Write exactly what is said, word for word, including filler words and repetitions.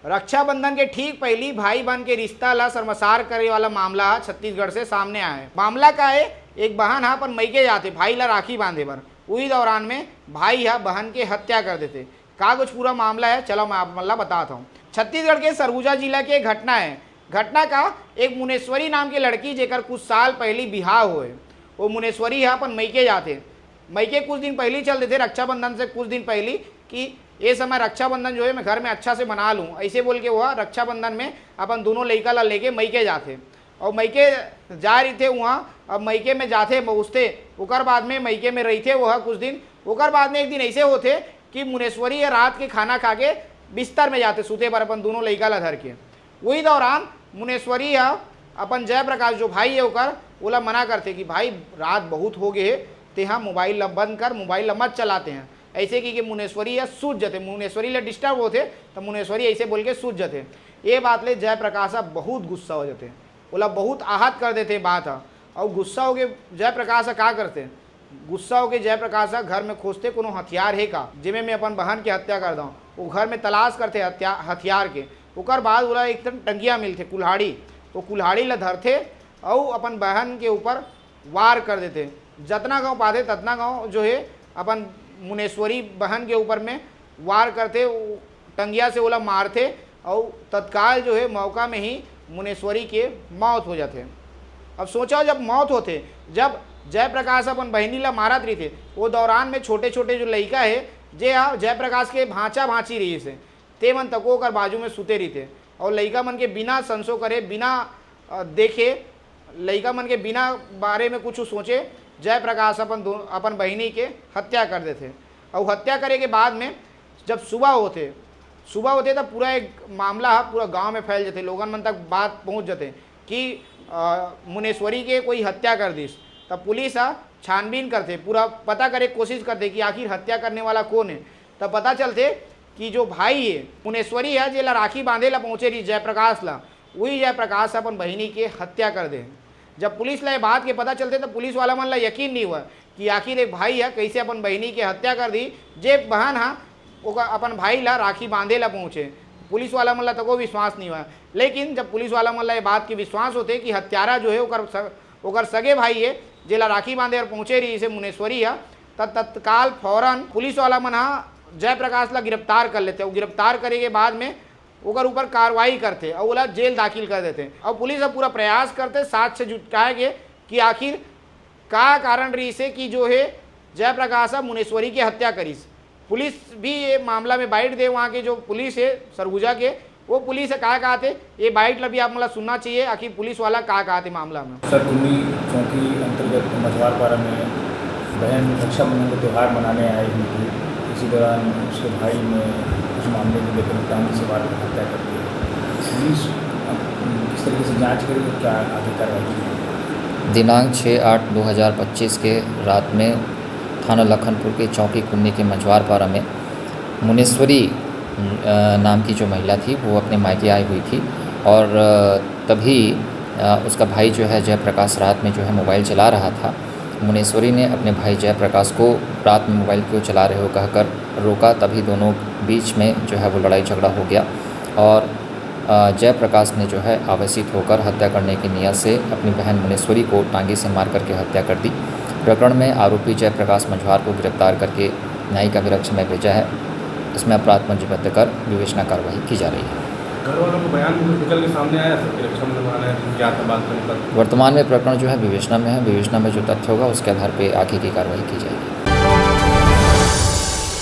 रक्षाबंधन के ठीक पहिली भाई बहन के रिश्ता ला शर्मसार करे वाला मामला ह छत्तीसगढ़ से सामने आए। मामला का है, एक बहन ह अपन मइके जाथे भाई ला राखी बांधे बर। उही दौरान में भाई ह बहन के हत्या कर देथे। का कुछ पूरा मामला है, चलो मैं आप मन ला बताता हूँ। छत्तीसगढ़ के सरगुजा जिला के घटना है। घटना का, एक मुनेश्वरी नाम के लड़की, जेकर कुछ साल पहिली बिहाव होए, वो मुनेश्वरी ह अपन मइके जाथे। मइके कुछ दिन पहिली चल देथे, रक्षाबंधन से कुछ दिन पहिली, कि ये समय रक्षाबंधन जो है मैं घर में अच्छा से मना लूँ, ऐसे बोल के वो रक्षाबंधन में अपन दोनों लइका ला लेके मइके जाथे। और मइके जा रहिथे वहाँ, अब मइके में जाथे पहुँचथे, ओकर बाद में मइके में रहिथे वो कुछ दिन। ओकर बाद में एक दिन ऐसे होथे कि मुनेश्वरी ह रात के खाना खा के बिस्तर में जाथे सूते बर अपन दोनों लइका ला धर के। वही दौरान मुनेश्वरी ह अपन जयप्रकाश, जो भाई है ओकर, ओला मना करथे कि भाई, रात बहुत हो गए हे, तेहा मोबाइल ला बंद कर, मोबाइल ला मत चलाते हैं। ऐसे कि, कि मुनेश्वरी ह सूत जथे, मुनेश्वरी ला डिस्टर्ब होथे, तो मुनेश्वरी ऐसे बोल के सूत जथे। ये बात ले जयप्रकाश ह बहुत गुस्सा हो जथे, ओला बहुत आहत कर देथे बात ह। और गुस्सा होके जयप्रकाश ह का करथे? गुस्सा होके जयप्रकाश ह घर में खोजथे कोनो हथियार हे का, जेमे मैं अपन बहन के हत्या कर दऊं। वो घर में तलाश करथे हत्या-, हथियार के। ओकर बाद ओला एक ठन टंगिया मिलथे, कुल्हाड़ी। वो कुल्हाड़ी ला धरथे अउ अपन बहन के ऊपर वार कर देथे। जतना गांव पाथे ततना गांव जो है अपन मुनेश्वरी बहन के ऊपर में वार करथे, वो टंगिया से ओला मारथे अउ तत्काल जो है मौका में ही मुनेश्वरी के मौत हो जाथे। अब सोचा, जब मौत होथे, जब जयप्रकाश अपन बहिनी ला मारत रहिथे, वो दौरान में छोटे छोटे जो लइका है, जे ह जयप्रकाश के भांचा भांची रहिस हे, ते मन तको ओकर बाजू में सुते रहिथे और लइका मन के बिना संसो करे, बिना, अ, देखे, लइका मन के बिना बारे में कुछ सोचे जयप्रकाश अपन दो-, अपन बहिनी के हत्या कर देथे। और हत्या करे के बाद में जब सुबह होथे, सुबह होथे तब पूरा एक मामला ह पूरा गांव में फैल जथे, लोगन मन तक बात पहुंच जथे कि, अ, मुनेश्वरी के कोई हत्या कर दिस। तब पुलिस ह छानबीन करथे, पूरा पता करे के कोशिश करथे कि आखिर हत्या करने वाला कौन है। तब पता चलथे कि जो भाई है मुनेश्वरी है, जेला राखी बांधे ला पहुंचे रही जयप्रकाश ला, वही जयप्रकाश अपन बहिनी के हत्या कर दे। जब पुलिस ला ये बात के पता चलथे, तो पुलिस वाला मन ला यकीन नहीं हुआ कि आखिर एक भाई ह कइसे अपन बहिनी के हत्या कर दी, जे बहन ह ओकर, अपन भाई ला राखी बांधे ला पहुंचे। पुलिस वाला मन ला तको विश्वास नहीं हुआ। लेकिन जब पुलिस वाला मन ला ये बात के विश्वास होथे कि हत्यारा जो है ओकर स-, ओकर सगे भाई है, जेला राखी बांधे और पहुंचे रही से मुनेश्वरी ह, त तत्काल फौरन पुलिस वाला मन ह जयप्रकाश ला गिरफ्तार कर लेथे। और गिरफ्तार करे के बाद में ओकर ऊपर कार्रवाई करथे और ओला जेल दाखिल कर देथे। और पुलिस ह पूरा प्रयास करथे साक्ष्य जुटाए के कि आखिर का कारण रहिस हे कि जो है जयप्रकाश ह मुनेश्वरी के हत्या करिस। पुलिस भी ये मामला में बाइट दे, वहाँ के जो पुलिस है सरगुजा के, वो पुलिस ह का कहत हे, ये बाइट ला भी आप मन ला सुनना चाहिए, आखिर पुलिस वाला का कहत हे मामला में। सर, कुन्नी चौकी अंतर्गत मझवारपारा में बहन रक्षाबंधन का त्यौहार मनाने आई हुई थी। इसी दौरान उसके भाई ने उस मामले को लेकर टांगी से वार कर हत्या कर दी। पुलिस अब किस तरीके से जांच करेगी, क्या आगे कार्रवाई की जाएगी? दिनांक छः आठ दो हज़ार पच्चीस के रात में थाना लखनपुर के चौकी कुन्नी के मझवारपारा में मुनेश्वरी, अ, नाम की जो महिला थी, वो अपने मायके आई हुई थी और, अ, तभी, अ, उसका भाई जो है जयप्रकाश रात में जो है मोबाइल चला रहा था। मुनेश्वरी ने अपने भाई जयप्रकाश को रात में मोबाइल क्यों चला रहे हो कहकर रोका, तभी दोनों बीच में जो है वो लड़ाई झगड़ा हो गया और, अ, जयप्रकाश ने जो है आवेशित होकर हत्या करने की नीयत से अपनी बहन मुनेश्वरी को टांगी से मार करके हत्या कर दी। प्रकरण में आरोपी जयप्रकाश मझवार को गिरफ्तार करके न्यायिक अभिरक्षा में भेजा है। इसमें अपराध पंजीबद्ध कर विवेचना कार्रवाई की जा रही है। घर वालों का बयान भी निकल के सामने आया सर कि रक्षाबंधन मनाना है, क्या था बात करने का? वर्तमान में प्रकरण जो है विवेचना में है। विवेचना में जो तथ्य होगा उसके आधार पर आगे की कार्रवाई की जाएगी।